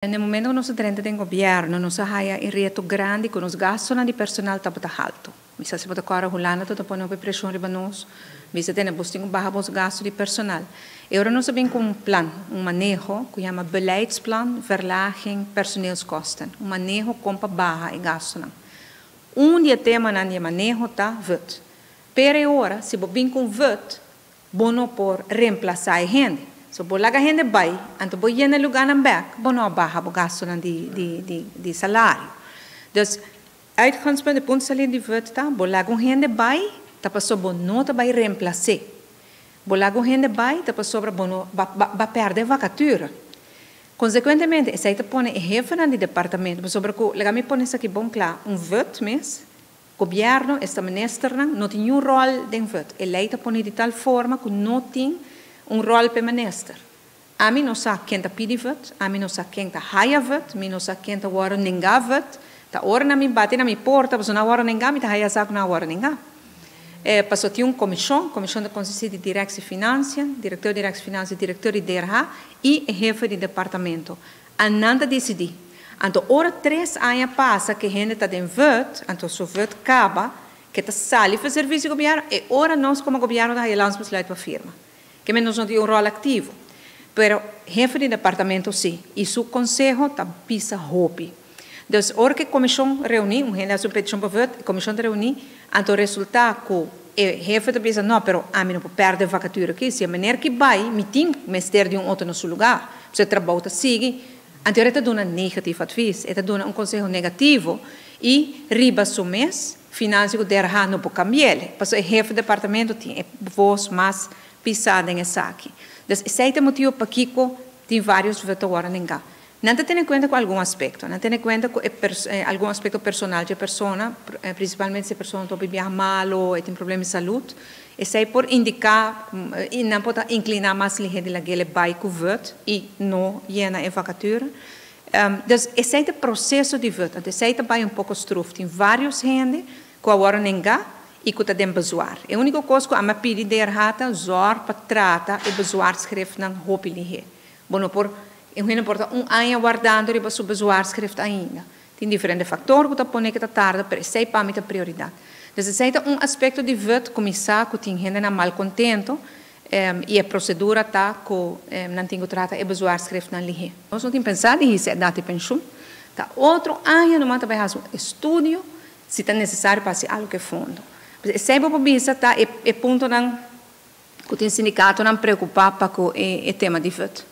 Na momento ku nos a drenta den gobièrnu, nos a haya e reto grandi ku nos gastunan di personal tabata haltu. Mi sa si bo ta kòrda, Hulanda ta pone hopi preshon riba nos, bisa tene bos tin ku baha bos gastu di personal. E ora nos a bin ku un plan, un maneho ku yama Beleidsplan Verlaging Personeelskosten, un maneho kon pa baha e gastunan. Un di e temanan di e maneho ta VUT. Pero e ora, si bo bin ku un VUT, bo no por remplasá e hende. So bo laga hende bai, anto bo yena e lugánan bèk, bo no a baha bo gastunan di salario. Dus, uitgangspunt, e punto salida di VUT ta, bo laga un hende bai, ta pasobra bo no ta bai remplas'é. Bo laga un hende bai, ta pasobra bo no ba pèrdè e vakatura. Konsekuentemente, esei ta pone e hefenan di departamento, pasobra ku, laga mi pone esaki bon kla, un VUT mes, Gobierno, esta ministernan, no tin niun rol den VUT. E ley ta pone di tal forma cu no tin un rol p'e minister. Ami no sa ken ta pidi VUT, ami no sa ken ta haya VUT, mi no sa ken ta worde nenga VUT. Ta ora nan bin bati na mi porta pasobra nan a worde nenga, mi ta haya sa cu nan a worde nenga. Pasobra tin un comision, comision ta consisti di Directie Financiën, Directeur Directie Financiën, Directeur di DRH y e hefe di departamento. Anan ta disidí. Anto ora 3 aña pasa ku hende ta den VUT, anto su VUT kaba, ku ta sali for servisio di gobièrnu, e ora nos komo gobièrnu ta landsbesluit pa firma. Ke nos no tin un ròl aktivo. Pero hefe di departamento sí, i su konseho ta pisa hopi. Dus ora ku e komishon reuní, un hende hasi un petishon pa VUT, e komishon ta reuní, anto resultá ku e hefe ta bisa, no, pero ami no por pèrdè vakatura aki, si e meneer ku bai, mi tin mester di un otro na su lugá. E trabou ta sigui. Anto e ta duna negatief advies, e ta duna un konseho negativo i riba su mes, financiën ku DRH no por kambia. Pasobra e hefe di departamento tin e voz mas pisá den esaki. Dus esei ta e motibu pakiko tin vários VUT awor nengá. Nan ta tene kuenta ku algun aspekto, nan ta tene kuenta ku algun aspekto personal di e persona, prinsipalmente si e persona ta biaha malu, tin problema di salú. Esei por indiká, i nan por inkliná mas lihé di lag'é bai ku VUT i no yena e vakatura. Dus esei ta e proseso di VUT, esei ta bai un poko stroef. Tin vários hende ku awor nenga i ku ta den bezwaar. E úniko kos ku ami a pidi DRH ta zorg pa trata e bezwaarschriftnan hopi lihé. Bueno, por un por un aña wardando riba su bezwaarschrift ainda. Tin diferente faktor ku ta pone ku ta tarda, pero esei pa mi ta prioridat. Dus esei ta un aspekto di VUT kuminsá ku tin hendenan malkontentu i e prosedura ta ku nan tin ku trata e bezwaarschriftnan lihé. Nos no tin pensá di hisa edat di penshun. Ta otro aña numa ta bai hasi un estudio si ta nesesario pa hasi algu ku e fondo. Esei bo por bisa ta e puntonan ku tin sindikatonan preokupá pa ku e tema di VUT.